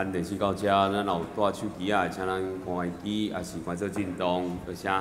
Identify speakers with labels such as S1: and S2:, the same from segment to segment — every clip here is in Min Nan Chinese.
S1: 咱電視到遮，咱若有帶手機仔，請咱關機，抑是關做震動，多謝。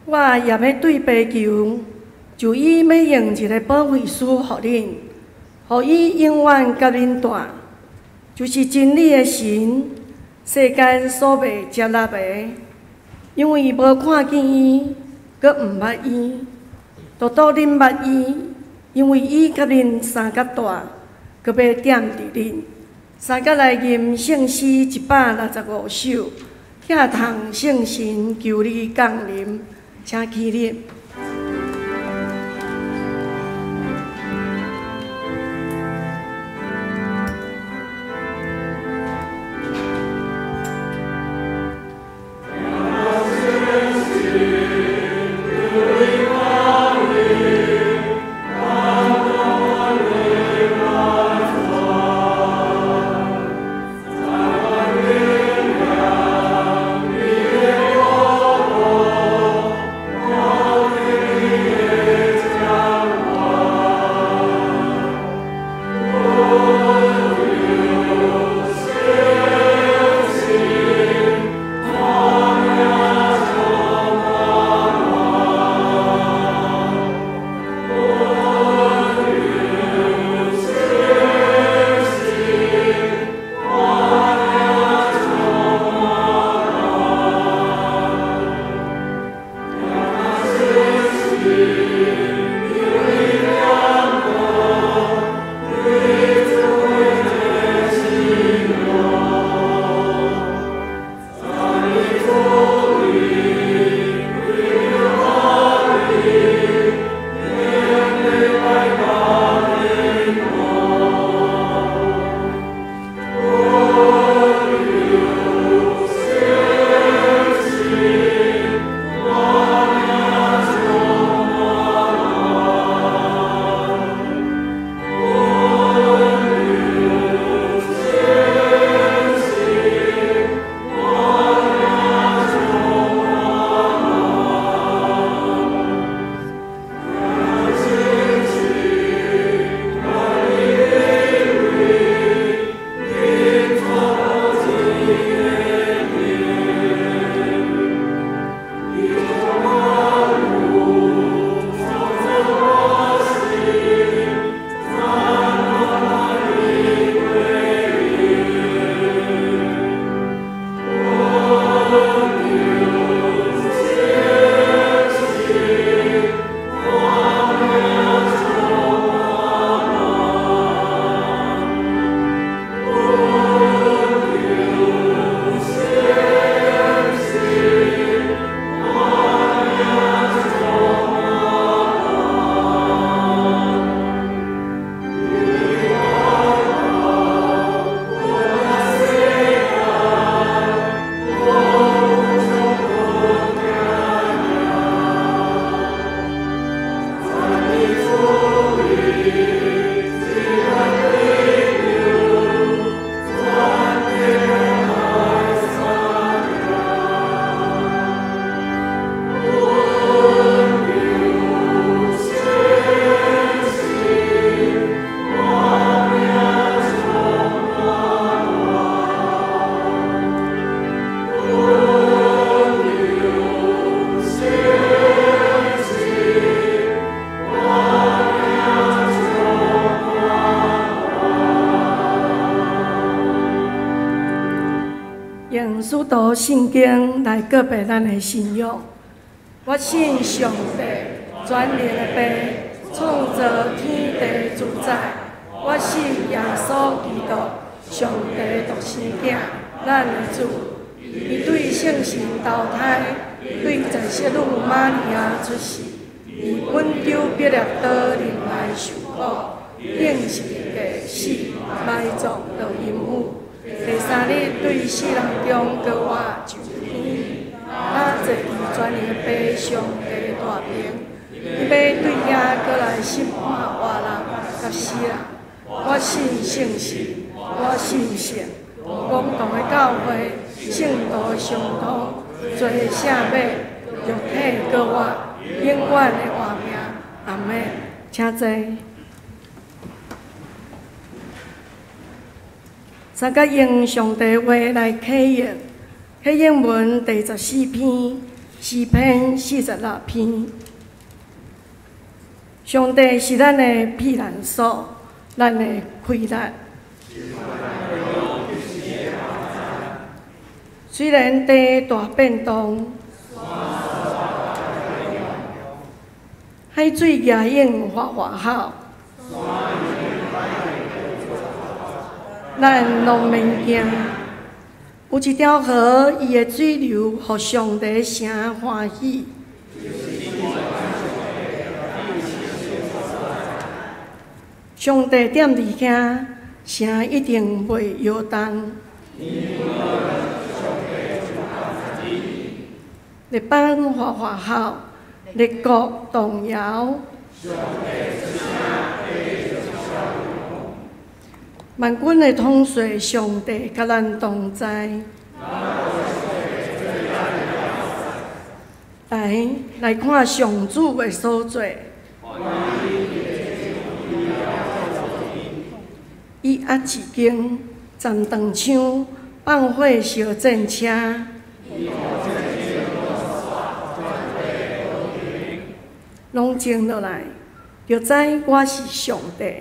S2: 我也欲對爸求，就伊欲用一个保惠師予恁，予伊永遠佮恁蹛，就是真理的神，世間所袂接納的，因為無看見伊，閣毋捌伊。獨獨恁捌伊，因為伊佮恁相佮蹛，閣欲踮佇恁。三甲來吟聖詩165首，拆痛聖神求你降臨，請起立。圣经来告白咱的信仰。我信上帝，全能的父，创造天地自在。我信耶稣基督，上帝独生子，咱的主。伊对圣神投胎，对在圣女玛利亚出世，伫本丢彼拉多忍耐受苦，钉十字架死，埋葬落阴府。第三日对死人中复活上天，他坐伫全能的父上帝大爿，伊欲对遐阁来审判活人佮死人。我信圣神，我信圣公同的教会，圣徒的相通，罪的赦免，肉体复活，永远的活命。阿们。请坐。三角用上帝话来启用，启用文第14篇，诗篇46篇。上帝是咱的避难所，咱的气力。虽然地大变动，海水激涌哗哗吼，咱拢免惊。有一条河，伊的水流予上帝城欢喜。上帝踮伫遐，城一定袂摇动。列邦哗哗吼，列国动摇。万军的统帅上帝佮咱同在。来，来看上主的所作。伊压一弓，斩长枪，放火烧战车。拢静落来，就知我是上帝。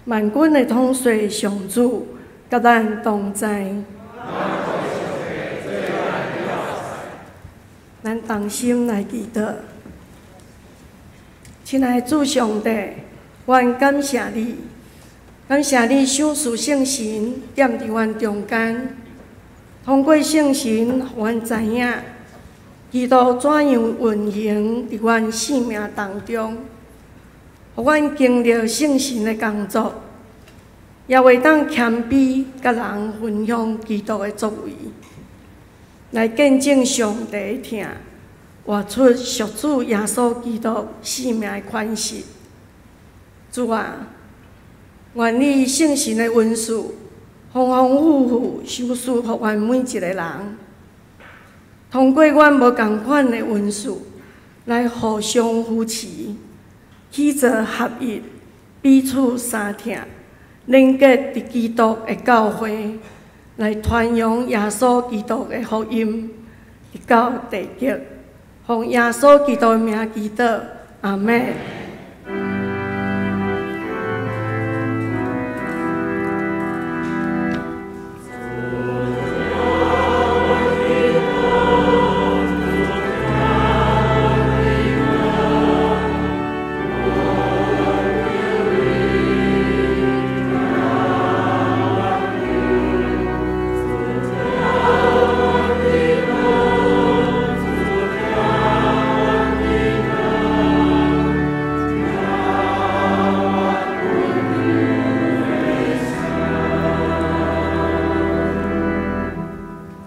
S2: 万军的统帅上主，佮咱同在。咱同心来祈祷。亲爱的主上帝，阮感谢你，感谢你赏赐圣神踮伫阮中间，通过圣神，予阮知影基督怎样运行伫阮生命当中，予阮经历圣神的工作，也会当谦卑佮人分享基督的作为，来见证上帝的疼，活出属主耶稣基督生命的款式。主啊，愿你圣神的恩赐丰丰富富赏赐予阮每一个人，通过阮无仝款的恩赐来互相扶持，起做合一，彼此相疼，连结伫基督的教会，来传扬耶稣基督的福音，直到地极。奉耶稣基督的名祈祷，阿们。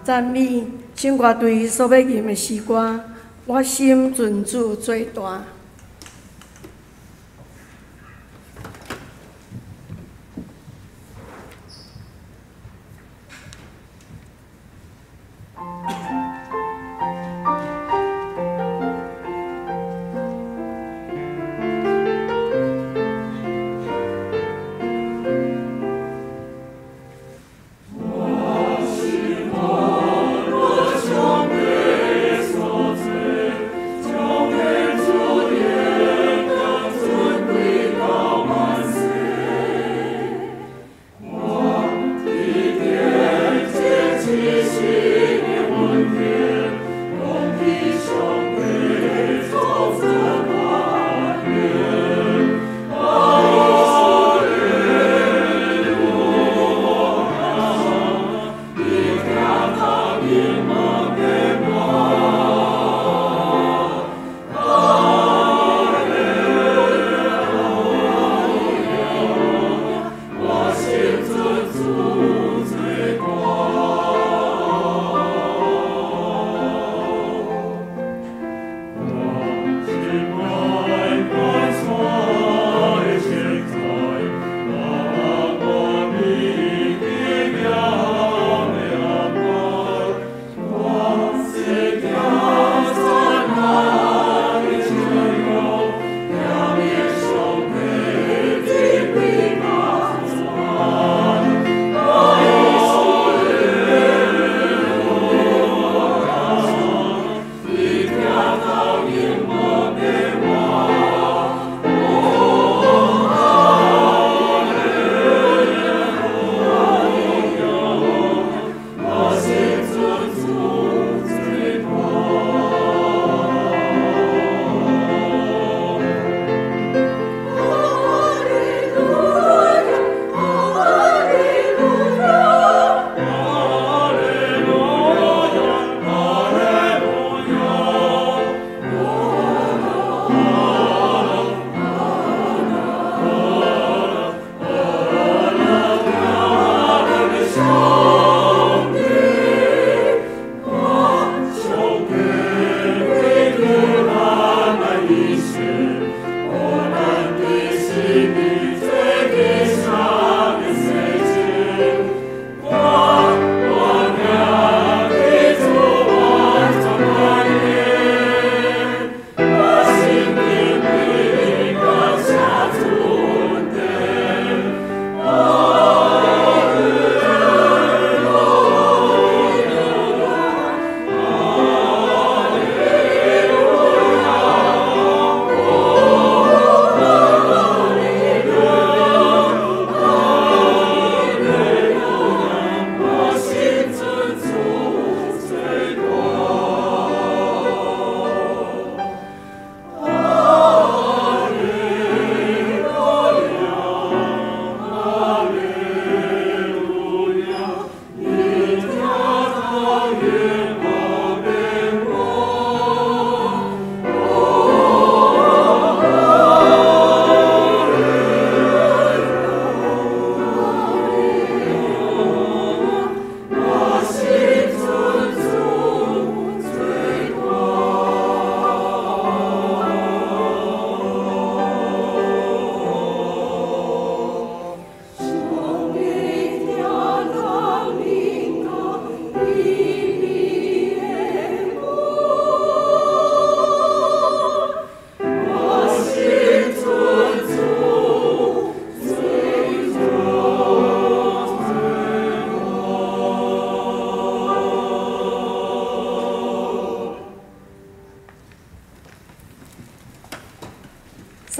S2: 赞美圣歌队所欲吟的诗歌，我心尊主最大。
S3: 上帝。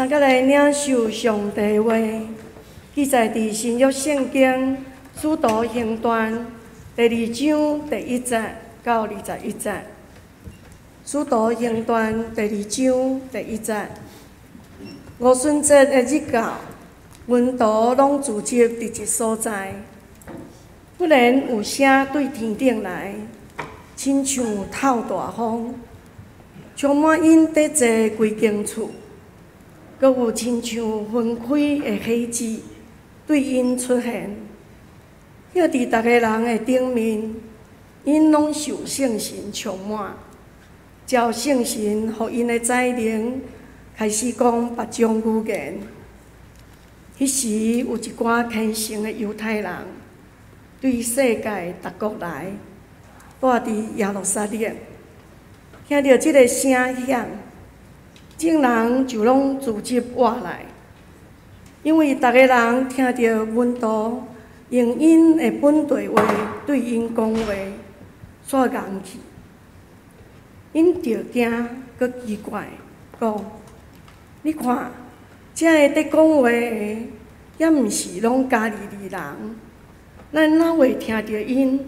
S2: 咱閣來領受上帝話，記載佇新約聖經使徒行傳第二章第一節到21節。使徒行傳第二章第一節，五旬節的日到，門徒攏聚集佇一所在。忽然有聲對天頂來，親像透大風，充滿𪜶佇坐的規間厝。閣有親像分開的火舌對𪜶出現，歇佇逐个人的頂面，𪜶攏受聖神充滿，照聖神予𪜶的才能，開始講別種語言。彼時有一寡虔誠的猶太人，對世界逐國來，蹛佇耶路撒冷，聽著這个聲響，眾人就攏聚集活來，因為逐个人聽著門徒用𪜶的本地話對𪜶講話，煞戇去。𪜶著驚，閣奇怪，講：你看，遮个佇講話的，抑毋是攏加利利人？咱哪會聽著𪜶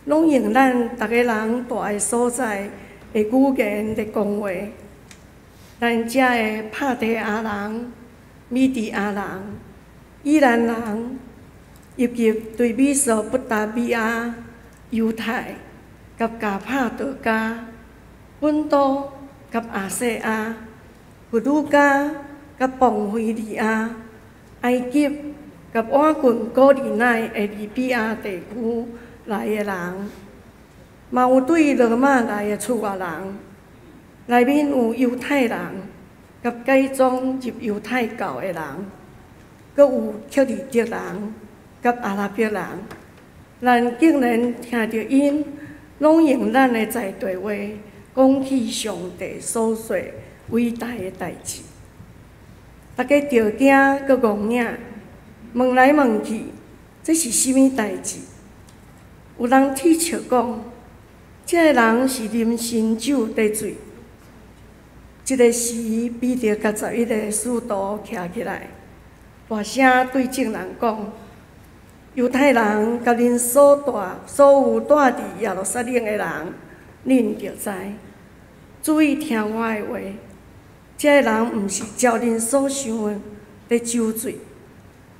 S2: 攏用咱逐个人蹛的所在的語言咧講話？咱遮的帕提亞人、米底亞人、以蘭人，以及對美索不達米亞、猶太、佮加帕多家、本都佮亞細亞、弗呂家佮磅非利亞、埃及佮倚近古利奈的利比亞地區來的人，嘛有對羅馬來的出外人。內面有猶太人，佮改宗入猶太教的人，閣有克里特人，佮阿拉伯人。咱竟然聽著𪜶攏用咱的在地話講起上帝所做偉大的代誌，大家著驚閣戇影，問來問去，這是啥物代誌？有人恥笑講，這个人是啉新酒得醉。這个時，彼得佮11个使徒徛起來，大聲對眾人講：猶太人佮恁所有蹛佇耶路撒冷的人，恁著知，注意聽我的話。這个人毋是照恁所想的咧酒醉。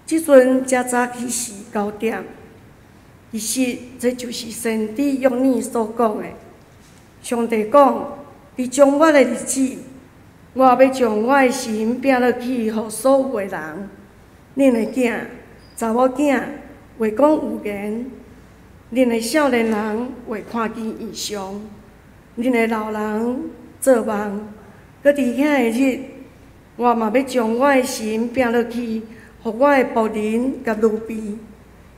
S2: 這陣才早起時9點。其實這就是先知約珥所講的。上帝講：佇終末的日子，我欲將我的神拚落去，予所有的人。恁的囝、查某囝會講預言，恁的少年人會看見異象，恁的老人做夢。閣佇遐个日，我嘛欲將我的神拚落去，予我的僕人佮女婢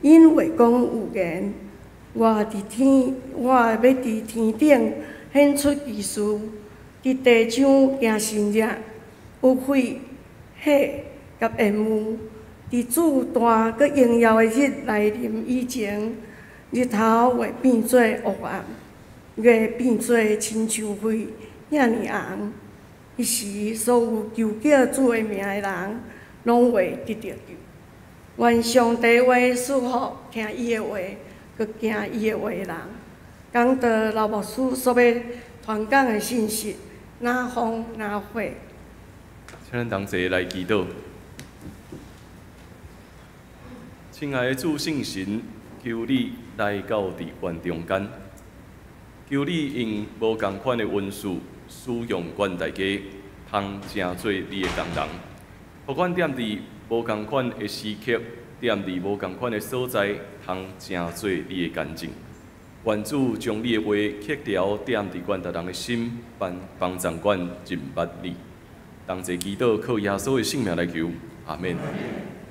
S2: ，𪜶會講預言。我欲佇天頂顯出奇事，佇地上行神跡，有血、火佮煙霧。佇主大閣榮耀的日來臨以前，日頭會變做烏暗，月變做親像血遐爾紅。彼時，所有求叫主的名的人，攏會得著救。願上帝話賜福聽伊的話，閣行伊的話的人。講道劉牧師所欲傳講的信息，若風若火。
S3: 請咱同齊來祈禱。親愛的主聖神，求你來到佇阮中間，求你用無仝款的恩賜使用阮大家，通成做你的工人，予阮踮佇無仝款的時刻，踮佇無仝款的所在，通成做你的見證。願主將你的話刻條踮佇阮逐人的心，幫幫助阮認捌你。同齊祈禱，靠耶穌的聖名來求，阿們。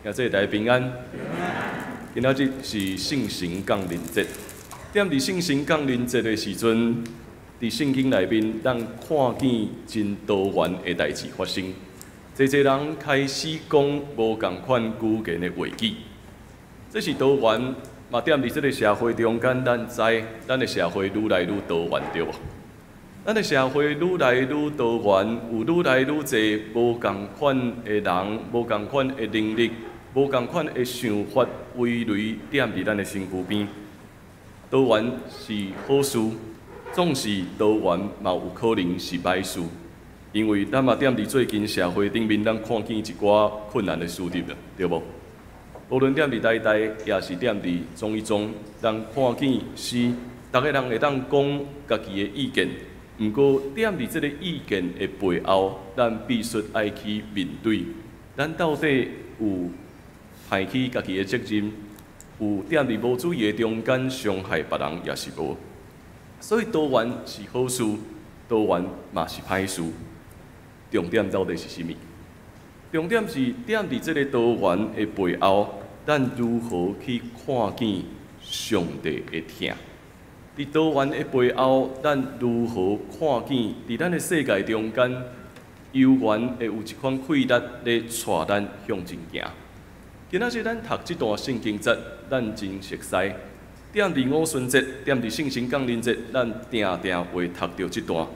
S3: 兄弟大家平安。今仔日是聖神降臨節。踮佇聖神降臨節的時陣，佇聖經內面，咱看見真多元的代誌發生。濟濟人開始講無仝款語言的話語，這是多元。嘛，踮佇這个社會中間，咱知咱的社會愈來愈多元，對無？咱的社會愈來愈多元，有愈來愈濟無仝款的人，無仝款的能力，無仝款的想法，圍圍踮佇咱的身軀邊。多元是好事，總是多元嘛有可能是歹事，因為咱嘛踮佇最近社會頂面，咱看見一寡困難的事實了，對無？無論踮佇台大，抑是踮佇中一中，咱看見是逐个人會當講家己的意見，毋過踮佇這个意見的背後，咱必須愛去面對，咱到底有擔起家己的責任，有踮佇無注意的中間傷害別人，抑是無？所以多元是好事，多元嘛是歹事。重點到底是啥物？重點是踮佇這个多元的背後，咱如何去看見上帝的疼？佇多元的背後，咱如何看見佇咱的世界中間，猶原會有一款氣力咧帶咱向前行？今仔日咱讀這段聖經節，咱真熟似。踮佇五旬節，踮佇聖神降臨節，咱定定會讀著這段。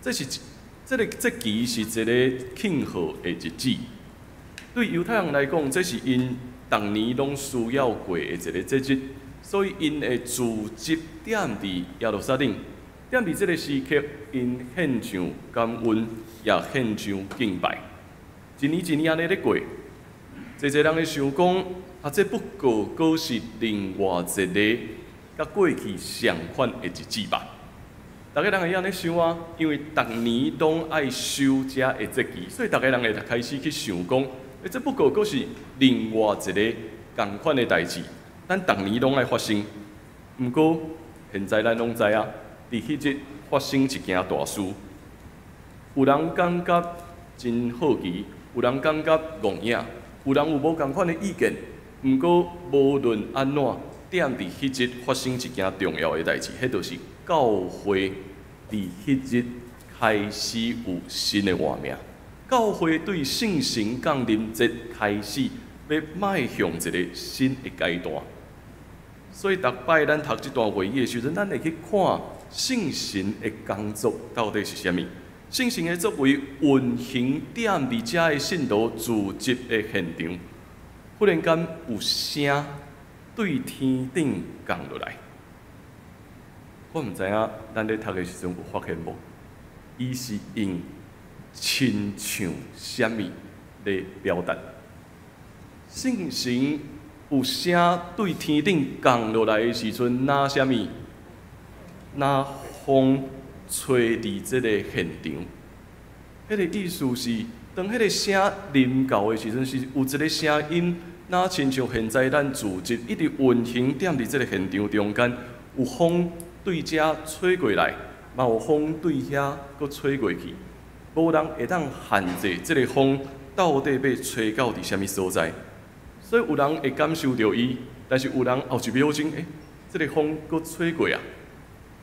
S3: 這是這个節期是一個慶賀的日子。對猶太人來講，這是𪜶逐年攏需要過的一个節日，所以𪜶會聚集踮佇耶路撒冷。踮佇這个時刻，𪜶獻上感恩，也獻上敬拜。一年一年按呢咧過，濟濟人會想講，啊，這不過閣是另外一个佮過去相款的日子吧？逐个人會按呢想啊，因為逐年攏愛守這个節期，所以逐个人會開始去想講，欸，這不過閣是另外一个仝款的代誌，咱逐年攏愛發生。毋過現在咱攏知影，佇彼日發生一件大事，有人感覺真好奇，有人感覺戇影，有人有無仝款的意見。毋過無論按怎，踮佇彼日發生一件重要的代誌，彼就是教會佇彼日開始有新的換名。教會對聖神降臨節開始欲邁向一个新的階段。所以逐擺咱讀這段話語的時陣，咱會去看聖神的工作到底是啥物。聖神的作為運行踮佇遮的信徒聚集的現場，忽然間有聲對天頂降落來。我毋知影咱咧讀的時陣有發現無？伊是用親像啥物咧表達？聖神有聲對天頂降落來的時陣，若啥物？若風吹佇這个現場。彼个意思是，當彼个聲臨到的時陣，是有一个聲音，若親像現在咱聚集一直運行踮佇這个現場中間，有風對遮吹過來，嘛有風對遐閣吹過去，無人會當限制這个風到底欲吹到佇啥物所在。所以有人會感受著伊，但是有人後一秒鐘，欸，這个風閣吹過啊！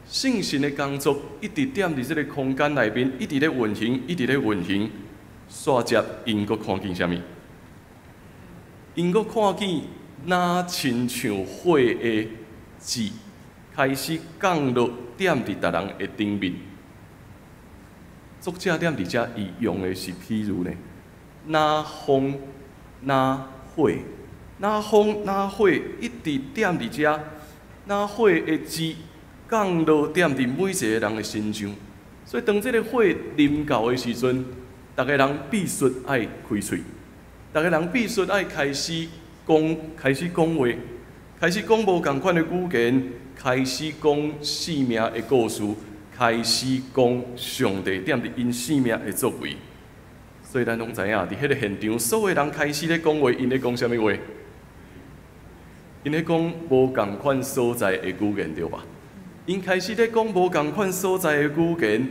S3: 聖神的工作一直踮佇這个空間內面，一直咧運行，一直咧運行。煞接𪜶閣看見啥物？𪜶閣看見若親像火的舌開始降落踮佇逐人的頂面。作者踮佇遮，伊用的是譬喻呢，若風若火，若風若火一直踮佇遮，若火的舌降落踮佇每一个人的身上。所以當這个火臨到的時陣，逐个人必須愛開喙，逐个人必須愛開始講，開始講話，開始講無仝款的語言，開始講生命的故事，開始講上帝踮佇𪜶生命的作為。所以咱攏知影，佇彼个現場，所有人開始咧講話，𪜶咧講啥物話？𪜶咧講無仝款所在的語言，對吧？𪜶開始咧講無仝款所在的語言，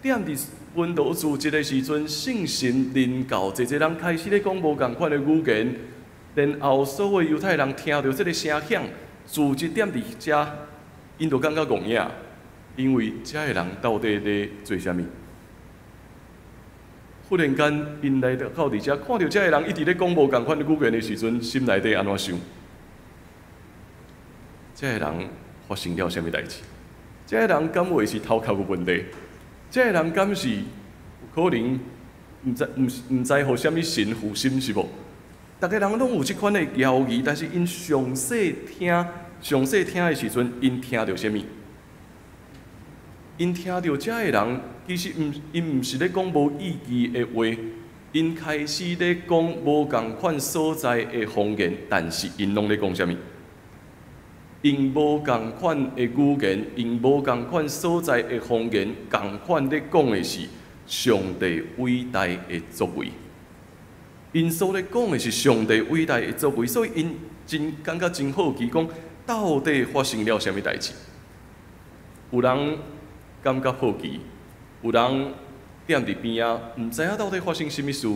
S3: 踮佇門徒聚集的時陣，聖神臨到，濟濟人開始咧講無仝款的語言，然後所有猶太人聽著這个聲響，聚集踮佇遮，𪜶就感覺戇影，因為遮的人到底咧做啥物？忽然間，𪜶來到佇遮，看著遮的人一直咧講無仝款的語言的時陣，心內底按怎想？遮的人發生了啥物代誌？這个人敢會是頭殼有問題？這个人敢是有可能毋知毋毋知予啥物神附身是無？逐个人攏有這款的猶疑，但是𪜶詳細聽，詳細聽的時陣，𪜶聽著啥物？𪜶聽著這个人其實毋，𪜶毋是咧講無意義的話，𪜶開始咧講無仝款所在的方言，但是𪜶攏咧講啥物？用無仝款的語言，用無仝款所在的方言，仝款咧講的是上帝偉大的作為。𪜶所咧講的是上帝偉大的作為，所以𪜶真感覺真好奇，講到底發生了啥物代誌？有人感覺好奇，有人踮佇邊仔，毋知影到底發生啥物事，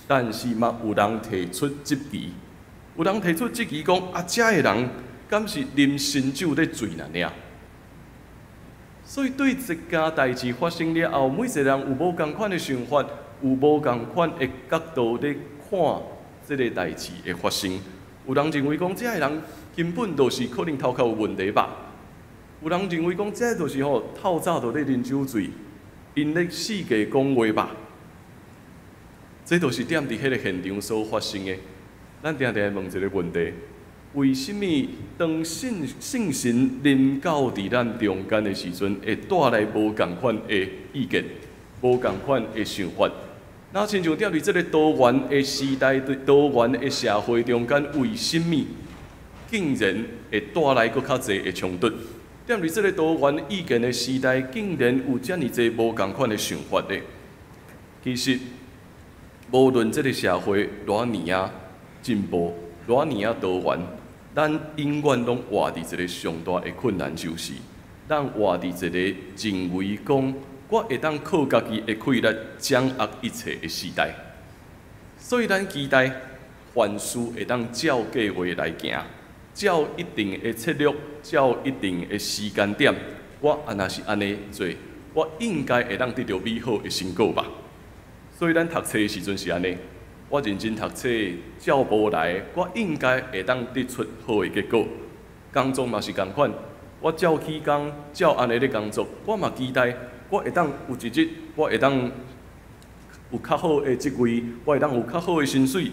S3: 但是嘛有人提出質疑，有人提出質疑講啊，遮的人敢是啉新酒咧醉爾爾？所以對這件代誌發生了後，每一個人有無仝款的想法，有無仝款的角度咧看這个代誌的發生。有人認為講，這个人根本就是可能頭殼有問題吧？有人認為講，這就是吼透早就咧啉酒醉，𪜶咧四界講話吧？這就是踮佇彼个現場所發生的。咱定定問一个問題：為啥物當聖聖神臨到佇咱中間的時陣，會帶來無仝款的意見、無仝款的想法？若親像踮佇這个多元的時代、多元的社會中間，為啥物竟然會帶來閣較濟的衝突？踮佇這个多元意見的時代，竟然有遮爾濟無仝款的想法呢？其實，無論這个社會偌爾仔進步，偌爾仔多元，咱永遠攏活佇一个上大的困難，就是咱活佇一个認為講我會當靠家己的氣力掌握一切的時代。所以咱期待凡事會當照計劃來行，照一定的策略，照一定的時間點，我啊若是按呢做，我應該會當得著美好的成果吧。所以咱讀冊的時陣是按呢，我認真讀冊，照步來，我應該會當得出好的結果。工作嘛是仝款，我照起工，照按呢咧工作，我嘛期待我會當有一日，我會當有較好的職位，我會當有較好的薪水。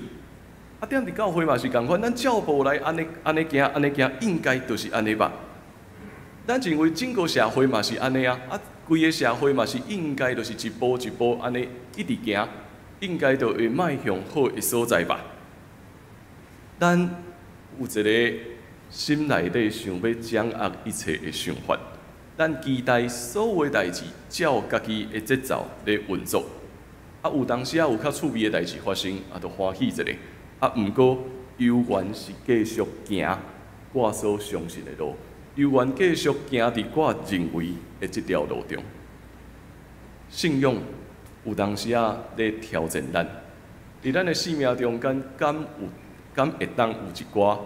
S3: 啊，踮佇教會嘛是仝款，咱照步來按呢按呢行，按呢行，應該就是按呢吧。咱認為整個社會嘛是按呢啊，啊，規个社會嘛是應該就是一步一步按呢一直行，應該就會邁向好的所在吧。咱有一个心內底想欲掌握一切的想法，咱期待所有代誌照家己的節奏咧運作。啊，有當時仔有較趣味的代誌發生，啊，就歡喜一下。啊，毋過猶原是繼續行我所相信的路，猶原繼續行佇我認為的這條路中。信仰有當時仔咧挑戰咱，佇咱的生命中間，敢有敢會當有一寡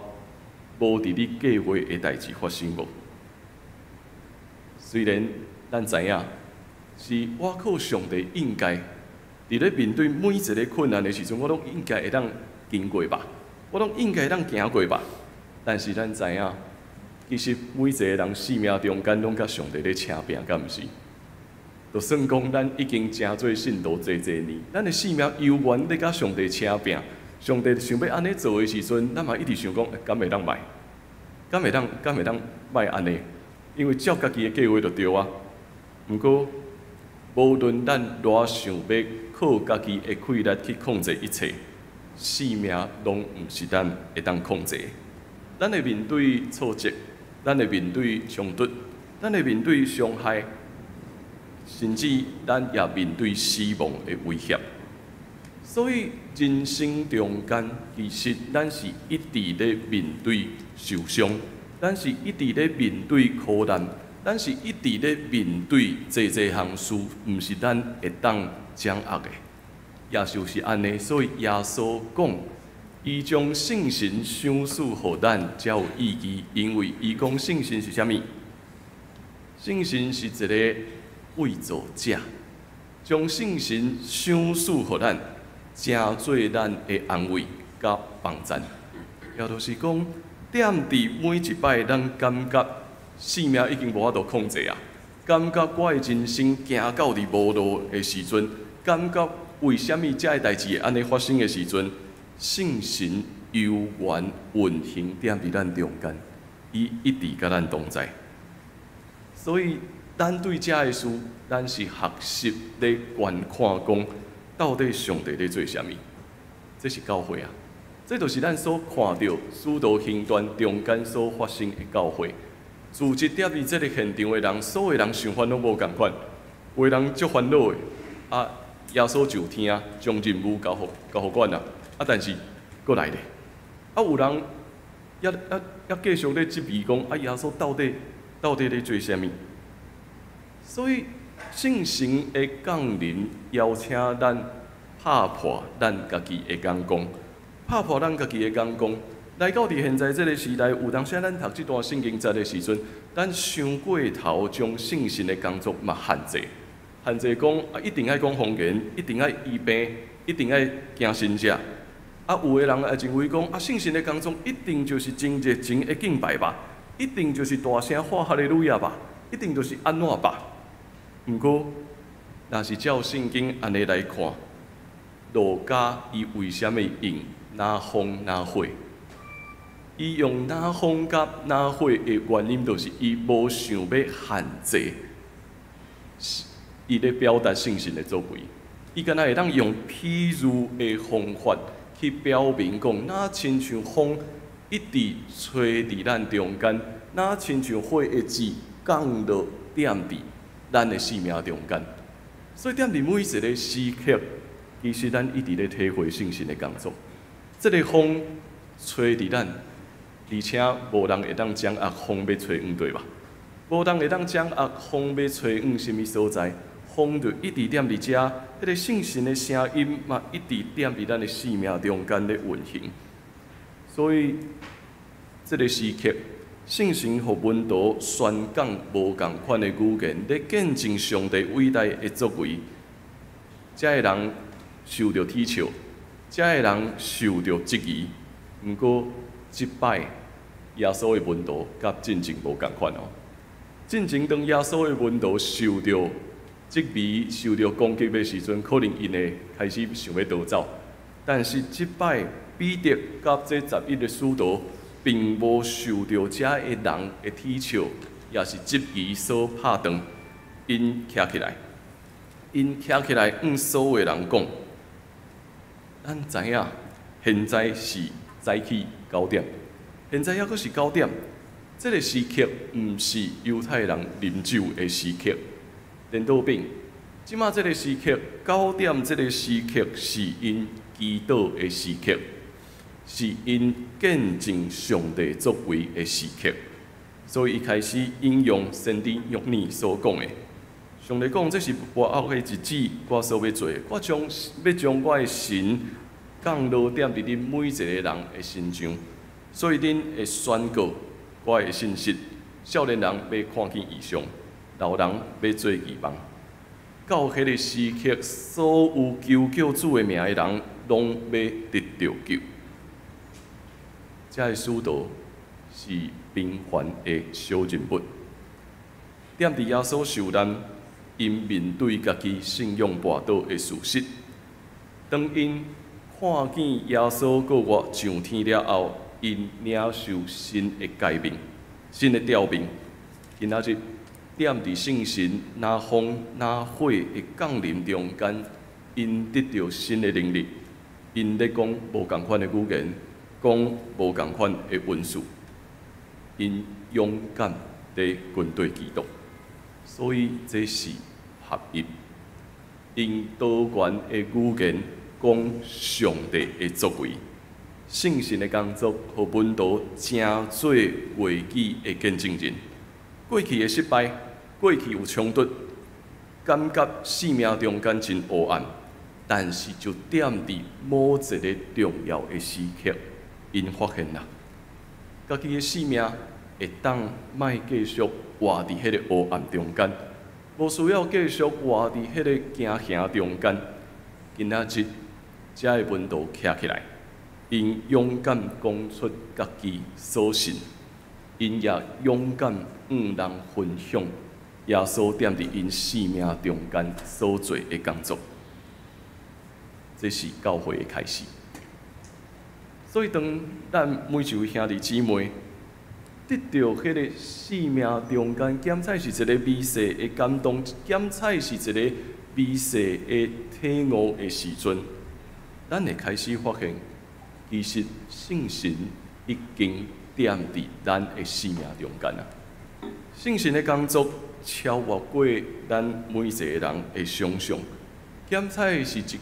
S3: 無佇你計劃的代誌發生無？雖然咱知影是我靠上帝應該佇咧面對每一个困難的時陣，我攏應該會當經過吧，我攏應該會當行過吧。但是咱知影，其實每一個人生命中間攏佮上帝咧捙拚，敢毋是？就算講咱已經成做信徒濟濟年，咱的生命猶原咧佮上帝捙拚。上帝想欲按呢做的時陣，咱嘛一直想講，敢會當莫？敢會當？敢會當莫按呢？因為照家己的計劃就對啊。毋過，無論咱偌想欲靠家己的氣力去控制一切，生命攏毋是咱會當控制。咱會面對挫折，咱會面對衝突，咱會面對傷害，甚至咱也面對死亡的威脅。所以人生中間，其實咱是一直咧面對受傷，咱是一直咧面對苦難，咱是一直咧面對濟濟項事，毋是咱會當掌握的。也就是按呢，所以耶穌講，伊將聖神賞賜予咱，才有意義。因為伊講聖神是啥物？聖神是一个慰助者，將聖神賞賜予咱，成做咱的安慰佮幫贊。也就是講，踮佇每一擺咱感覺生命已經無法度控制啊，感覺我的人生行到佇無路的時陣，感覺為啥物這个代誌會按呢發生的時陣，聖神猶原運行踮佇咱中間，伊一直佮咱同在。所以，咱對這个事，咱是學習咧觀看講，到底上帝咧做啥物？這是教會啊！這就是咱所看著使徒行傳中間所發生的教會。組織踮佇這个現場的人，所有人想法攏無仝款，有的人足煩惱的，啊，耶穌就聽，將任務交予阮啊，啊，但是閣來咧，啊，有人猶繼續咧質疑講，啊，耶穌到底咧做啥物？所以聖神的降臨邀請咱拍破咱家己的眼光，拍破咱家己的眼光。來到佇現在這个時代，有當時咱讀這段聖經節的時陣，咱傷過頭將聖神的工作嘛限制，限制講啊，一定愛講方言，一定愛醫病，一定愛行神跡。啊，有的人也認為講啊，聖神的工作一定就是真熱情的敬拜吧，一定就是大聲喊哈利路亞吧，一定就是按怎吧。毋過，若是照聖經按呢來看，路加伊為啥物用若風若火？伊用若風佮若火的原因，就是伊無想欲限制，伊咧表達聖神的作為。伊敢若會當用譬喻的方法去表明講，若親像風一直吹佇咱中間，若親像火的舌降落踮佇咱的生命中間。所以踮佇每一个時刻，其實咱一直咧體會聖神的工作。這个風吹佇咱，而且無人會當掌握風欲吹往佗吧？無人會當掌握風欲吹往啥物所在，風就一直踮佇遮，彼个聖神的聲音嘛，一直踮佇咱的生命中間咧運行。所以，這个時刻，聖神予門徒宣講無仝款的語言，咧見證上帝偉大的作為。遮个人受著恥笑，遮个人受著質疑。毋過，這擺耶穌的門徒佮進前無仝款哦。進前當耶穌的門徒受著質疑、受著攻擊的時陣，可能𪜶會開始想欲逃走。但是這擺彼得佮這11個使徒，並無受著遮个人的恥笑，抑是質疑所拍斷，𪜶徛起來，𪜶徛起來，向所有人講：咱知影，現在是早起九點，現在猶閣是九點，這个時刻毋是猶太人啉酒的時刻。顛倒反，這馬這个時刻，九點這个時刻是𪜶祈禱的時刻，是𪜶見證上帝作為的時刻。所以伊開始引用先知約珥所講的，上帝講這是末後的日子，我所欲做的，我將欲將我的神降落踮佇恁每一個人的身上，所以恁會宣告我的信息。少年人欲看見異象，老人欲做異夢。到彼个時刻，所有求叫主的名的人，攏欲得著救。這个使徒是平凡的小人物，踮佇耶穌受難，𪜶面對家己信仰跋倒的事實。當𪜶看見耶穌復活上天了後，𪜶領受新的誡命、新的調命。今仔日踮佇聖神若風若火的降臨中間，𪜶得著新的能力，𪜶咧講無仝款的語言，講無仝款的恩賜，𪜶勇敢地跟隨基督，所以這是合一，用多元的語言講上帝的作為，聖神的工作，予門徒成做話語的見證人。過去的失敗，過去有衝突，感覺生命中間真黑暗，但是就踮佇某一个重要的時刻，𪜶發現啦，家己的生命會當莫繼續活佇彼个黑暗中間，無需要繼續活佇彼个驚嚇中間。今仔日，遮个門徒徛起來，𪜶勇敢講出家己所信，𪜶也勇敢向人分享耶耶穌踮佇𪜶生命中間所做的工作。這是教會的開始。所以，當咱每一位兄弟姊妹得著彼个生命中間，檢採是一个微細的感動，檢採是一個微細的體悟的時陣，咱會開始發現，其實聖神已經踮佇咱的生命中間啊！聖神的工作超越過咱每一個人的想象。檢採是一句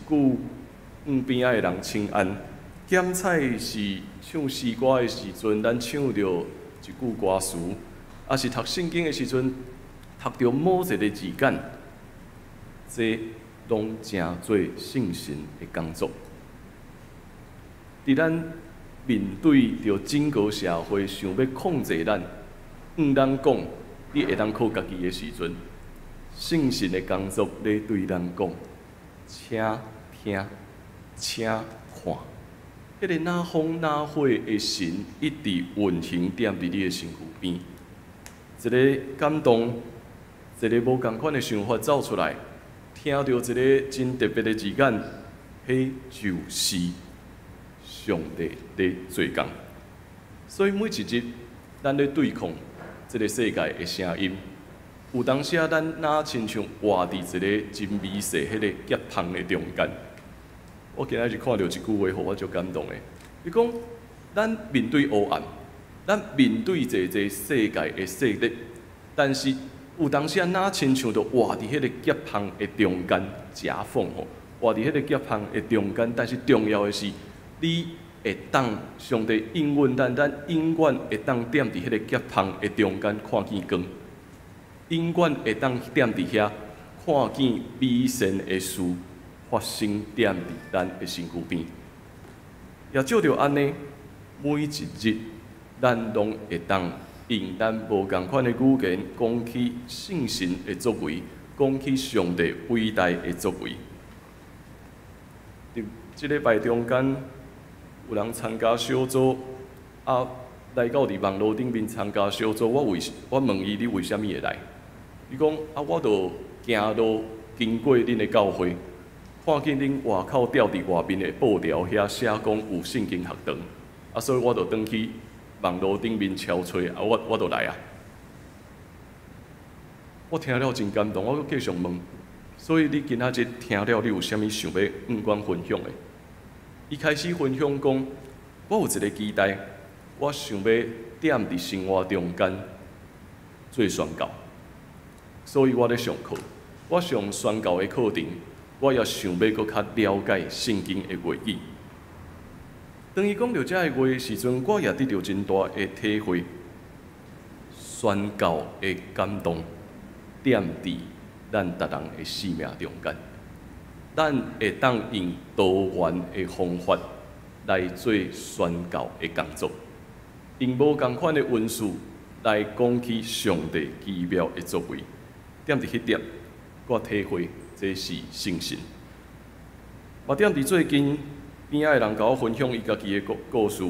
S3: 向邊仔的人請安，檢採是唱詩歌的時陣，咱唱著一句歌詞，抑是讀聖經的時陣，讀著某一个字眼，這攏成做聖神的工作。佇咱面對著整個社會想欲控制咱，向咱講你會當靠家己的時陣，聖神的工作咧對咱講，請聽，請看，彼个若風若火的神一直運行踮佇你的身軀邊，一个感動，一个無仝款的想法走出來，聽著一个真特別的字眼，彼就是上帝咧做工。所以每一日，咱咧對抗這个世界的聲音，有當時啊，咱若親像活佇一个真微細彼个夾縫的中間。我今仔日看著一句話，予我足感動的。伊講，咱面對黑暗，咱面對濟濟世界的勢力，但是有當時啊，若親像著活佇彼個夾縫的中間，夾縫吼，活佇彼個夾縫的中間。但是重要的是，你會當上帝應允咱，咱永遠會當踮佇彼個夾縫的中間看見光，永遠會當踮佇遐看見美善的事發生踮佇咱的身軀邊。也藉著按呢，每一日咱攏會當用咱無仝款的語言講起聖神的作為，講起上帝偉大的作為。佇這禮拜中間，有人參加小組，啊，來到佇網路頂面參加小組。我問伊，你為啥物會來？伊講啊，我著行路經過恁的教會，看見恁外口吊佇外面的布條遐寫講有聖經學堂，啊，所以我就轉去網路頂面敲揣，啊，我就來啊。我聽了真感動，我閣繼續問，所以你今仔日聽了，你有啥物想欲向阮分享的？伊開始分享講，我有一个期待，我想欲踮佇生活中間做宣教，所以我咧上課，我上宣教的課程，我也想欲閣較了解聖經的話語。當伊講著這个話的時陣，我也得著真大的體會，宣教的感動踮佇咱逐人的生命中間。咱會當用多元的方法來做宣教的工作，用無仝款的文字來講起上帝奇妙的作為。踮佇彼點，我體會這是聖神。嘛踮佇最近，邊仔的人共我分享伊家己的故事。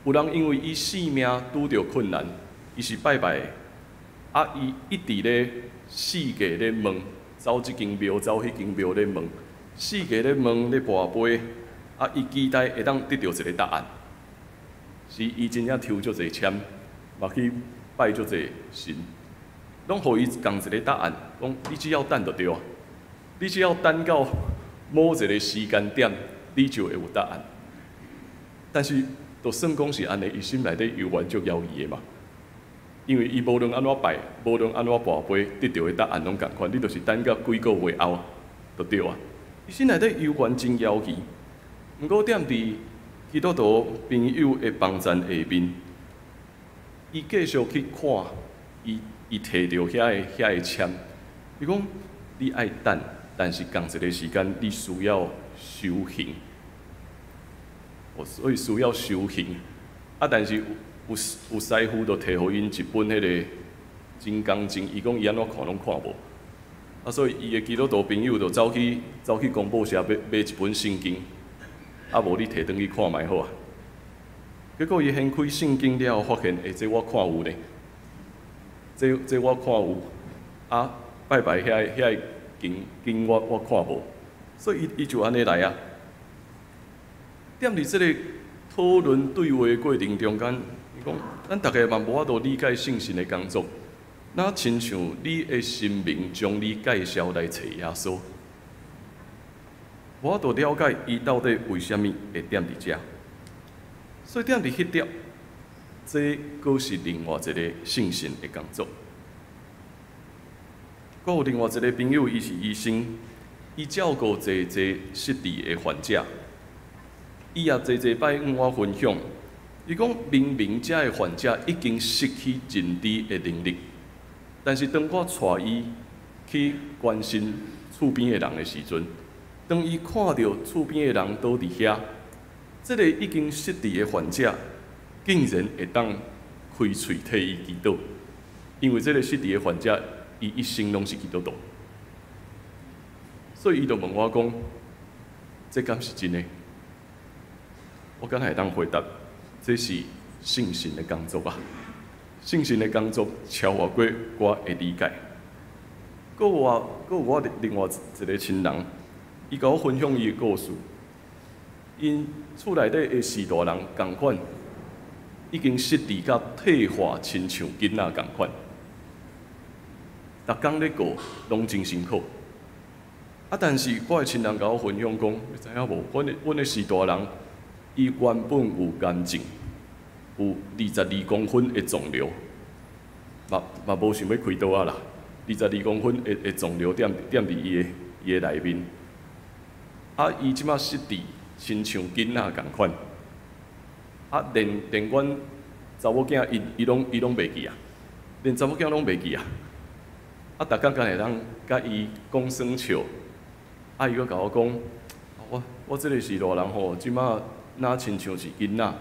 S3: 有人因為伊生命拄著困難，伊是拜拜的，啊，伊一直咧四界咧問，走這間廟，走彼間廟咧問。四界咧問咧跋杯，啊！伊期待會當得著一个答案。是伊真正抽足濟籤，嘛去拜足濟神，攏予伊仝一个答案，講你只要等就對啊，你只要等到某一个時間點，你就會有答案。但是，就算講是按呢，伊心內底猶原足猶疑的嘛。因為伊無論按怎拜，無論按怎跋杯，得著的答案攏仝款，你就是等到幾個月後，就對啊。伊心內底猶原真猶疑，毋過踮佇基督徒朋友的幫贊下面，伊繼續去看，伊提著遐个籤，伊講你愛等，但是仝一个時間你需要修行，哦，所以需要修行。啊，但是有師傅就提予𪜶一本彼个金剛經，伊講伊按怎看攏看無。啊，所以伊的基督徒朋友就走去公報社買買一本聖經，啊，無你提轉去看覓好啊。結果伊掀開聖經了後，發現，欸，這我看有呢，這我看有，啊，啊，拜拜遐經經我看無，所以伊就按呢來啊。踮佇這個討論對話的過程中間，伊講，咱逐家嘛無法度理解聖神的工作，若親像你的神明將你介紹來揣耶穌，無法度了解伊到底為啥物會踮佇遮。所以踮佇彼點，這閣是另外一個聖神的工作。閣有另外一個朋友，伊是醫生，伊照顧濟濟失智的患者，伊也濟濟擺向我分享，伊講明明這个患者已經失去認知的能力，但是當我帶伊去關心厝邊的人的時陣，當伊看著厝邊的人倒佇遐，這個已經失智的患者竟然會當開喙替伊祈禱，因為這個失智的患者，伊一生攏是基督徒，所以伊就問我講：這敢是真的？我敢會當回答：這是聖神的工作啊！聖神的工作超越過我的理解。閣有我另外一個親人，伊共我分享伊的故事。𪜶厝內底的序大人仝款，已經失智甲退化，親像囡仔仝款。逐工咧過，攏真辛苦。啊！但是我的親人共我分享講，你知影無？阮的序大人，伊原本有癌症，有22公分的腫瘤，嘛無想欲開刀啊啦。22公分的腫瘤踮佇伊的內面。啊！伊這馬失智，親像囡仔仝款。啊！連阮查某囝，伊攏袂記啊，連查某囝攏袂記啊。啊！逐工敢會當共伊講耍笑，啊！伊閣共我講，我這個序大人吼，這馬若親像是囡仔，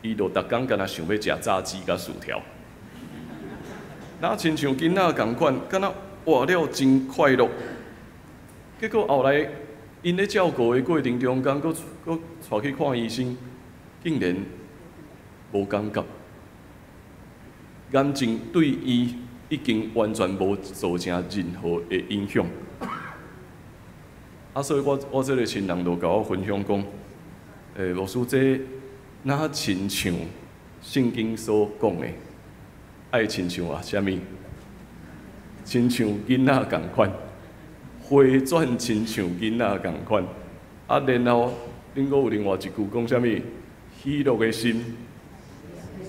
S3: 伊就逐工敢若想欲食炸雞佮薯條，若親像囡仔仝款，敢若活了真快樂。結果後來，𪜶咧照顧的過程中間，閣帶去看醫生，竟然無感覺，癌症對伊已經完全無造成任何的影響。啊，所以我這個親人就共我分享講，牧師這若親像聖經所講的，愛親像啊，啥物？親像囡仔仝款，回轉親像囡仔仝款。啊，然後恁閣有另外一句講啥物？喜樂的心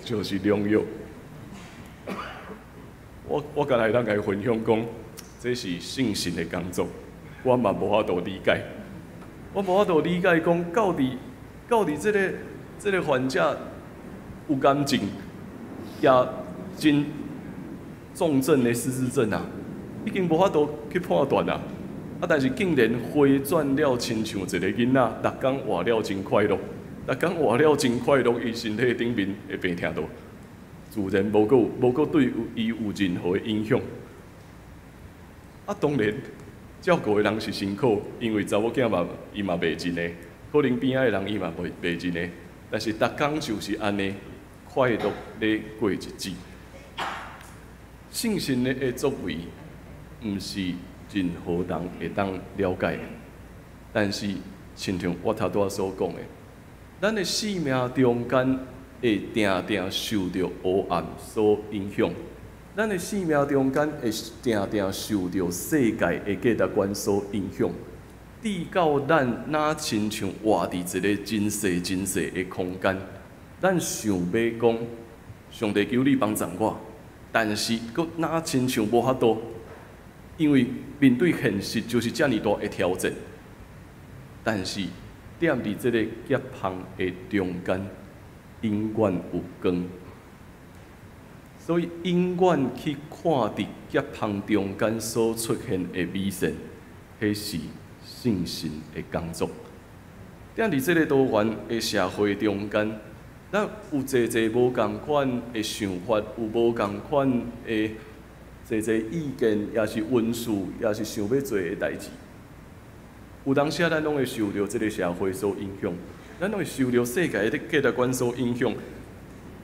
S3: 就是良藥。我敢會當共伊分享講，這是聖神的工作，我嘛無法度理解。我無法度理解講，到底這個患者有癌症，也真重症的失智症啊，已經無法度去判斷啊。啊，但是竟然回轉了，親像一個囡仔，逐工活了真快樂，逐工活了真快樂，伊身體頂面的病疼都自然無閣對伊有任何的影響。啊，當然照顧的人是辛苦，因為查某囝嘛伊嘛袂認的，可能邊仔的人伊嘛袂認的，但是逐工就是按呢快樂咧過日子。聖神的作為，毋是任何人會當了解的，但是親像我頭拄仔所講的，咱的生命中間會定定受著黑暗所影響，咱的生命中間會定定受著世界的價值觀所影響，直到咱若親像活佇一個真細真細的空間，咱想欲講上帝求你幫助我，但是閣若親像無法度，因為面對現實就是遮爾大的挑戰。但是踮佇這個夾縫的中間，永遠有光，所以永遠去看佇夾縫中間所出現的美善，彼是聖神的工作。踮佇這個多元的社會中間，咱有濟濟無仝款的想法，有無仝款的濟濟意見，也是恩賜，也是想欲做的代誌。有當時咱攏會受著這個社會所影響，咱攏會受著世界的價值觀所影響。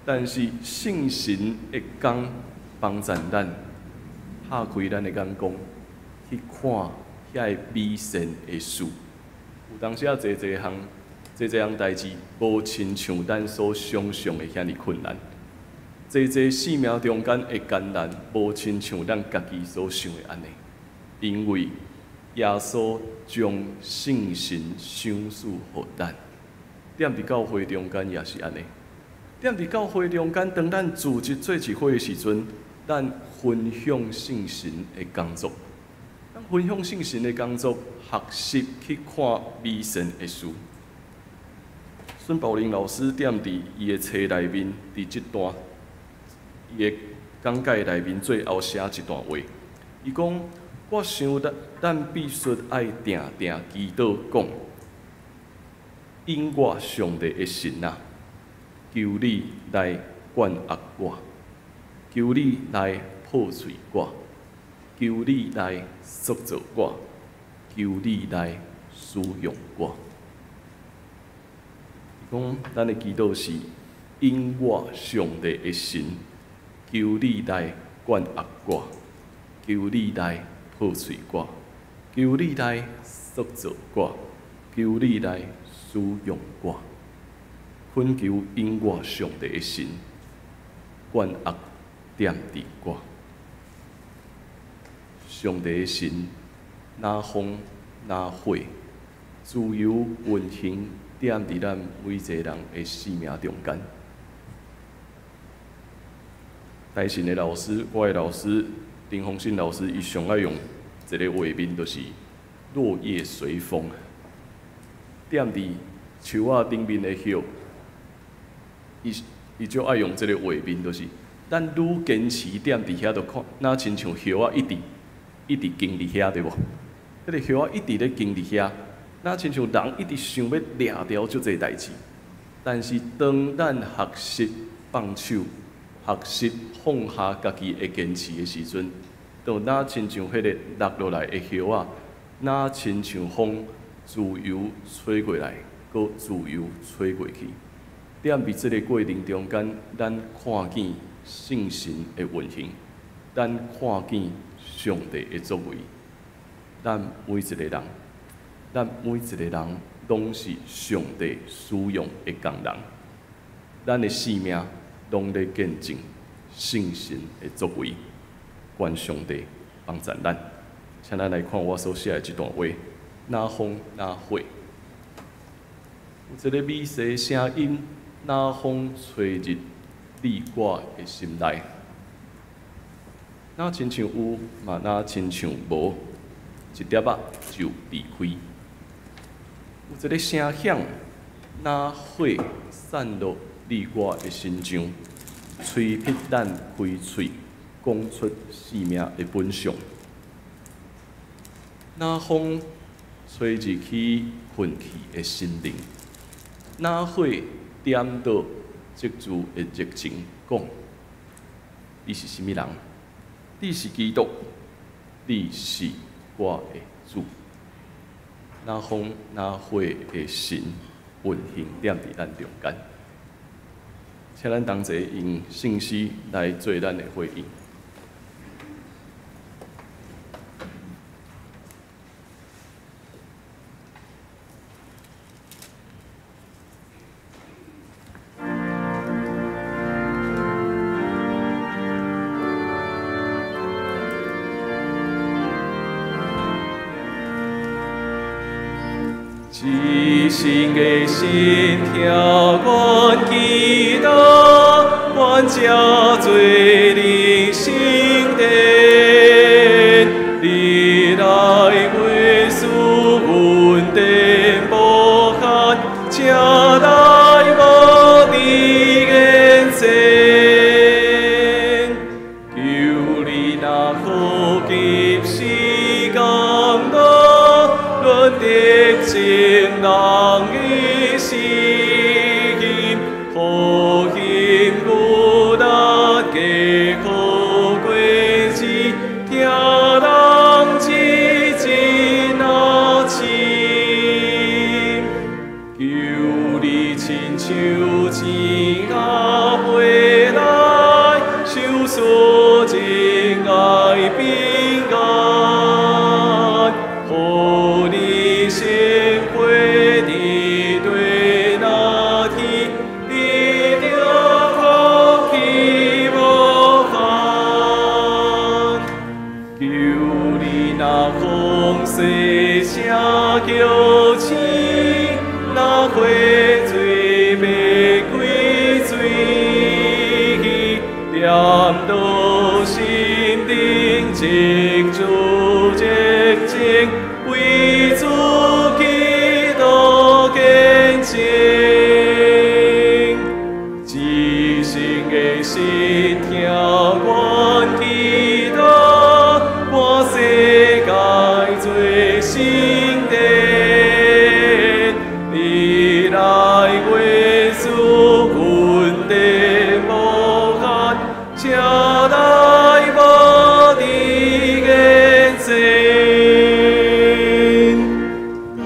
S3: 但是聖神的工幫助咱，拍開咱的眼光去看遐个美善的事。有當時啊，濟濟項、濟濟項代誌，無親像咱所想像的遐爾困難；濟濟生命中間的艱難，無親像咱家己所想的按呢。因為耶穌將聖神賞賜予咱，踮佇教會中間也是按呢。踮佇教會中間，當咱組織做一伙的時陣，咱分享聖神的工作，咱分享聖神的工作，學習去看美善的事。孫寶玲老師踮佇伊的冊內面，佇這段伊的講解內面最後寫一段話，伊講：我想咱必須愛定定祈禱講，引我上帝的神啊，求你來管轄我，求你來破碎我，求你來塑造我，求你來使用我。伊講，咱的祈禱是引我上帝的神，求你來管轄我，求你來破碎我，求你來塑造我，求你來使用我，懇求引我上帝的神管轄踮佇我。上帝的神，若風若火，自由運行踮佇咱每一個人的生命中間。台神的老師，我的老師林宏信老師，伊上愛用一個畫面，就是落葉隨風。踮佇樹仔頂面的葉，伊就愛用這個畫面，就是咱愈堅持踮佇遐，就看，若親像葉仔一直一直經佇遐，對無？彼個葉仔一直咧經佇遐，若親像人一直想欲掠牢足濟代誌，但是當咱學習放手，學習放下家己的堅持的時陣，就若親像彼個落落來的葉仔，若親像風自由吹過來，閣自由吹過去。踮佇這个過程中間，咱看見聖神的運行，咱看見上帝的作為。咱每一個人，咱每一個人攏是上帝使用的工人。咱的生命攏咧見證聖神的作為，願上帝幫助咱。請咱來看我所寫的這段話：若風若火，有一个美細聲音，若風吹入你我的心內，若親像有，嘛若親像無，一粒仔就離開。有一个聲響，若火散落你我的身上，催逼咱開喙，講出生命的本相。若風吹入去困去的心靈，若火點著積聚的熱情，講：你是啥物人？你是基督，你是我的主。若風若火的神運行踮佇咱中間，請咱同齊用聖詩來做咱的回應。一心的心听阮祈祷，愿这做恁圣殿，你来为赐恩典无限，请来我伫眼前，求你若好及时降落，阮的情人的心，予幸有力的靠。心靈，一主熱情，為主基督見證。至聖的神聽阮祈禱，滿世界做聖殿，你來耶穌，恩典無限，請來無佇眼前。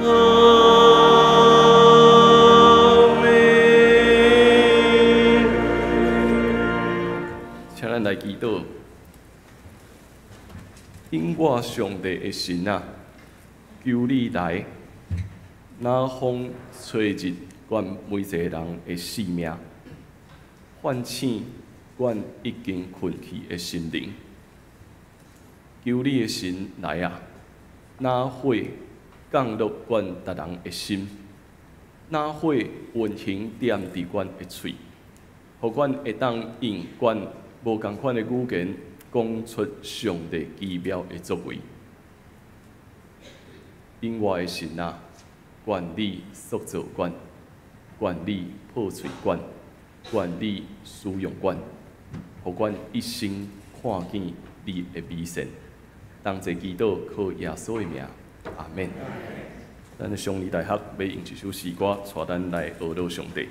S3: 阿們。請咱來祈禱。永活上帝的神啊，求你來，若風吹入阮每一个人的性命，喚醒阮已經睏去的心靈。求你的神來啊，若火降落阮逐人的心，若火運行點佇阮的喙，予阮會當用阮無仝款的語言，講出上帝奇妙的作為。永活的神啊，願你塑造阮，願你破碎阮，願你使用阮，予阮一生看見你的美善。同齊祈禱，靠耶穌的名，阿們。咱的上理大學欲用一首詩歌，帶咱來學樂上帝。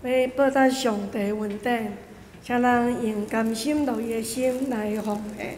S2: 欲報答上帝恩典，請咱用甘心樂意的心來奉獻。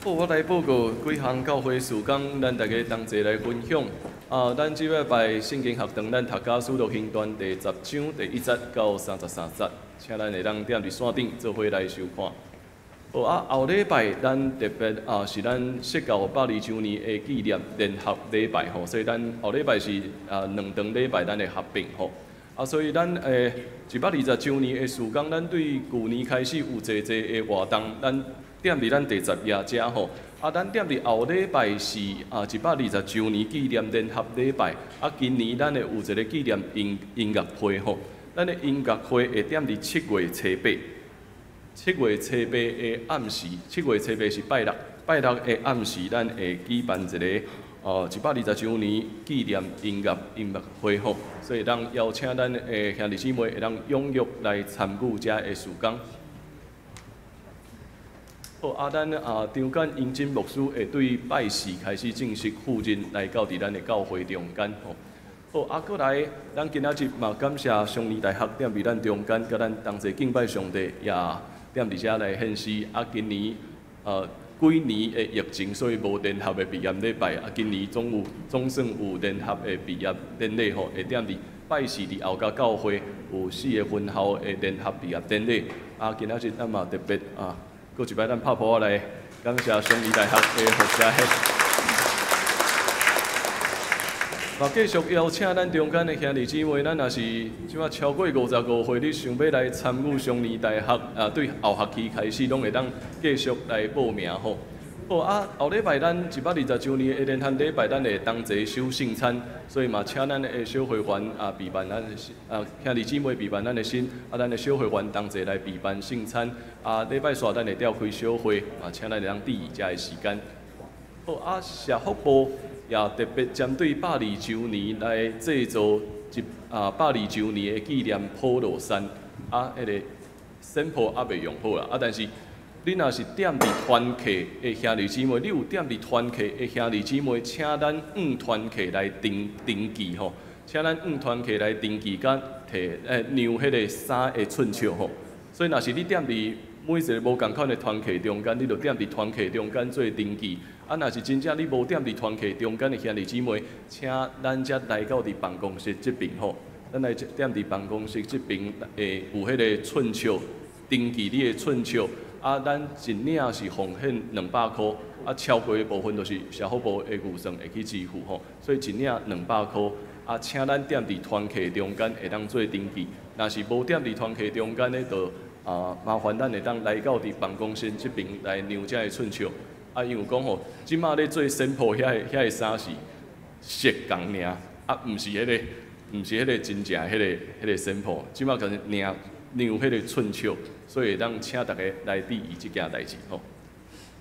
S3: 好，我來報告幾項教會事工，咱大家同齊來分享。啊，咱這禮拜聖經學堂，咱讀甲《使徒行傳》第十章第1節到33節，請咱會當踮佇線頂做伙來收看。好啊，後禮拜咱特別啊是咱釋教120週年的紀念聯合禮拜吼，所以咱後禮拜是啊兩場禮拜咱會合併吼。啊，所以咱120週年的事工，咱對舊年開始有濟濟的活動，咱踮佇咱第10頁遮吼。啊，咱踮佇後禮拜是啊120週年紀念聯合禮拜。啊，今年咱會有一個紀念音樂會吼。咱的音樂會會踮佇7月初8，7月初8的暗時，7月初8是拜六，拜六的暗時，咱會舉辦一個120週年紀念音樂會吼。所以，咱邀請咱的兄弟姊妹會當踴躍來參與遮的事工。好，啊，咱啊張簡英真牧師會對拜四開始正式赴任來到佇咱的教會中間吼。好，啊，閣來，咱今仔日嘛感謝雙年大學踮佇咱中間，佮咱同齊敬拜上帝，也踮佇遮來獻詩。啊，今年幾年的疫情，所以無聯合的畢業禮拜。啊，今年總算有聯合的畢業典禮吼，會踮佇拜四佇後甲教會有4個分校的聯合畢業典禮。啊，今仔日咱嘛特別啊，閣一擺咱拍噗仔來感謝雙語大學的服侍。嘛，繼續邀請咱中間的兄弟姊妹，咱若是這馬超過55歲，你想欲來參與雙年大學啊，對後學期開始，攏會當繼續來報名吼。好啊，後禮拜咱120周年的連漢禮拜，咱會同齊守聖餐，所以嘛，請咱的小會員啊備辦咱的啊兄弟姊妹備辦咱的心，啊，咱的小會員同齊來備辦聖餐。啊，禮拜四咱會召開小會，啊，請咱會當注意遮个時間。好啊，社福部也特別針對百二周年來製造一啊百二周年的紀念普羅衫，啊，彼个 sample 猶未用好啦，啊，但是恁若是踮佇團契的兄弟姊妹，你有踮佇團契的兄弟姊妹，請咱向團契來登記吼，請咱向團契來登記，佮提量彼个衫的寸尺吼。所以，若是你踮佇每一个無仝款的團契中間，你就踮佇團契中間做登記。啊，若是真正你無踮佇團契中間的兄弟姊妹，請咱遮來到佇辦公室這爿吼，咱來踮佇辦公室這爿會有彼个寸尺登記你的寸尺。啊，咱一領是奉獻200箍，啊，超過的部分就是社福部的預算會去支付吼，所以一領200箍。啊，請咱踮佇團契中間會當做登記，若是無踮佇團契中間的，就啊麻煩咱會當來到佇辦公室這爿來量這个寸尺。啊，因為講吼，這馬咧做 sample 遐个衫是色仝爾，啊，毋是彼个真正彼个 sample，這馬共量量彼个寸尺。所以會當請大家來注意這件代誌吼。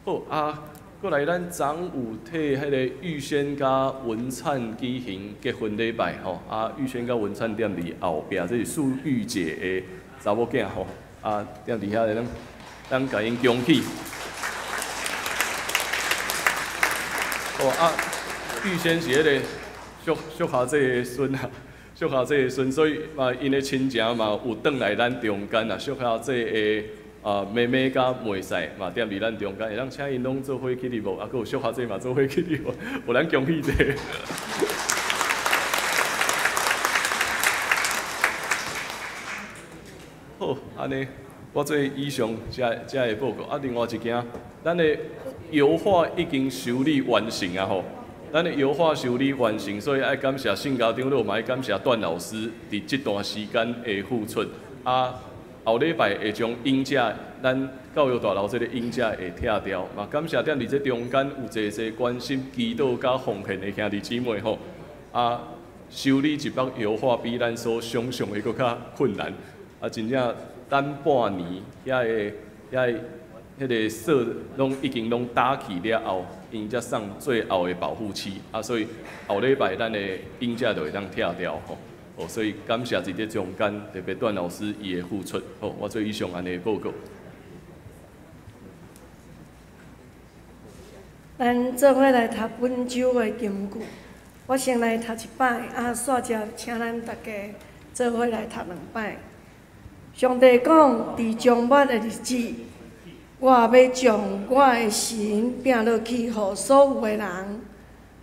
S3: 好啊，閣來咱昨昏有替彼个玉仙佮文燦舉行結婚禮拜吼。啊，玉仙佮文燦踮佇後壁，這是素玉姐的查某囝吼。啊，踮佇遐咧，咱共𪜶恭喜。哦啊，玉仙是彼个淑霞姐的孫啊。淑霞姐的孫，所以嘛，𪜶的親情嘛有轉來咱中間啊。淑霞姐的啊妹妹佮妹婿嘛踮佇咱中間，會當請𪜶攏做伙起立無？啊，閣有淑霞姐嘛做伙起立無？予咱恭喜者。好，按呢，我做以上遮个報告。啊，另外一件，咱的油畫已經修理完成啊吼。咱的油畫修理完成，所以愛感謝聖家長老，嘛愛感謝段老師佇這段時間的付出。啊，後禮拜會將鷹架，咱教育大樓這个鷹架會拆掉。嘛，感謝踮佇這中間有濟濟關心、祈禱佮奉獻的兄弟姊妹吼。啊，修理一幅油畫比咱所想象的閣較困難。啊，真正等半年，遐个彼个色攏已經攏打去了後，𪜶才送最後的保護漆啊，所以後禮拜咱的鷹架就會當拆掉吼。哦，所以感謝佇這中間特別段老師伊的付出。好，我做以上按呢報告。
S2: 咱做伙來讀本周的金句，我先來讀一擺，啊，煞才請咱大家做伙來讀兩擺。上帝講，佇終末的日子，我欲將我的神摒落去，予所有的人。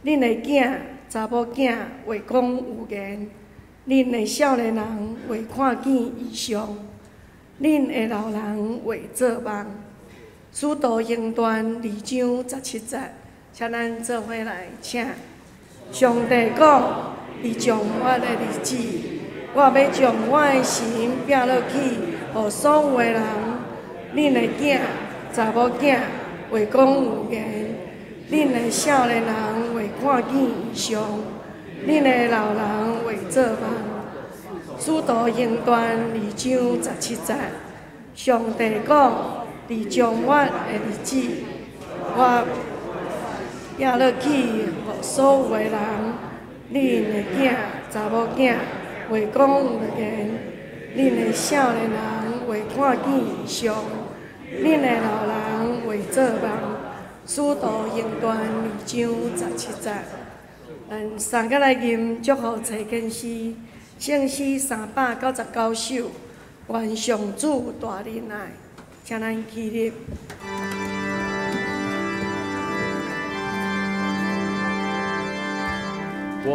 S2: 恁的囝、查某囝會講預言，恁的少年人會看見異象，恁的老人會做夢。使徒行傳2章17節，請咱做伙來請。上帝講，佇終末的日子，我欲將我的神摒落去，予所有的人。恁的囝、查某囝會講預言，恁的少年人會看見異象，恁的老人會做夢。使徒行傳2章17節，上帝講，佇終末的日子，我摒落去，予所有的人，恁的囝、查某囝會講預言，恁的少年人會看見異象，恁的老人會做夢。使徒行傳2章17節，咱三個來吟祝福齊根詩，聖詩399首，願上主大仁愛，請咱起立。
S3: 願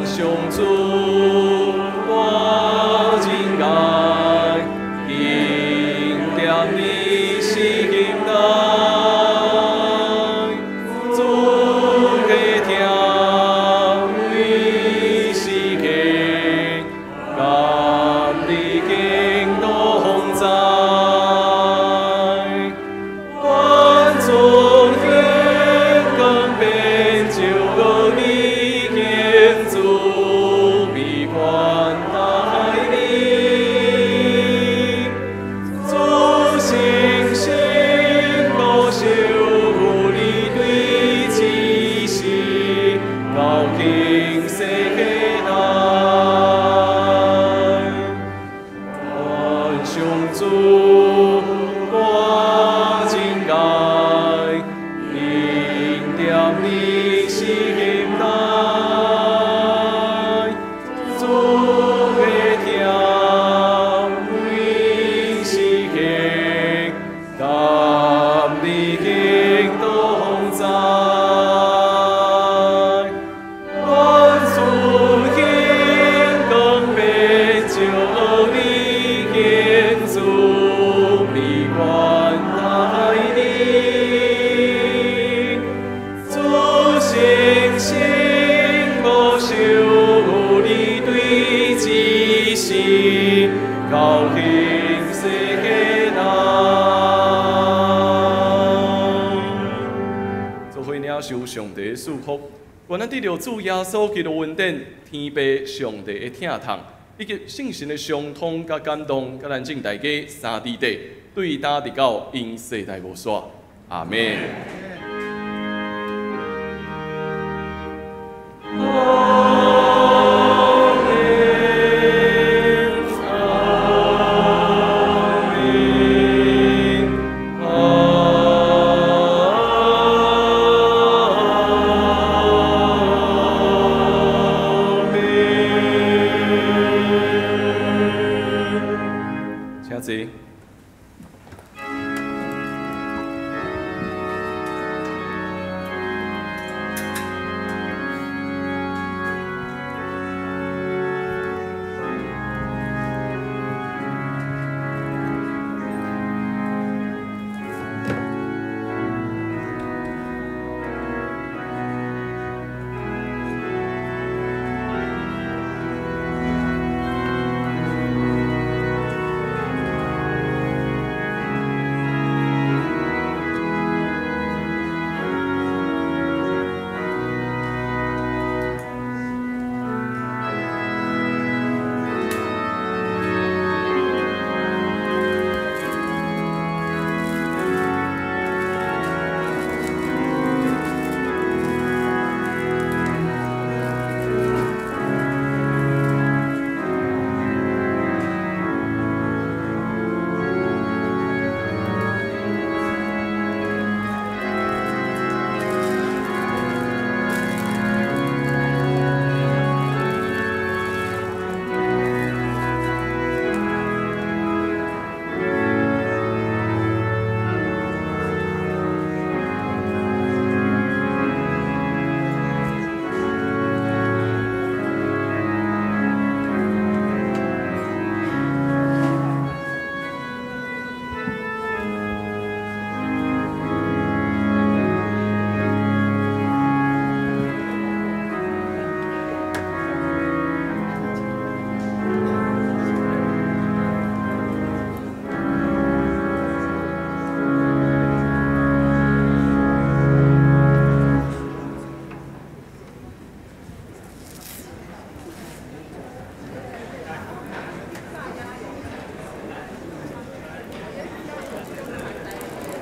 S3: 上主大仁愛，永踮你心內，主的疼為世間，甘你經同在，願主的領受上帝的賜福。願咱得著主耶穌基督恩典、天父上帝的疼痛，以及聖神的相通佮感動，佮咱眾大家三佇底，對今直到永世代無煞。阿們。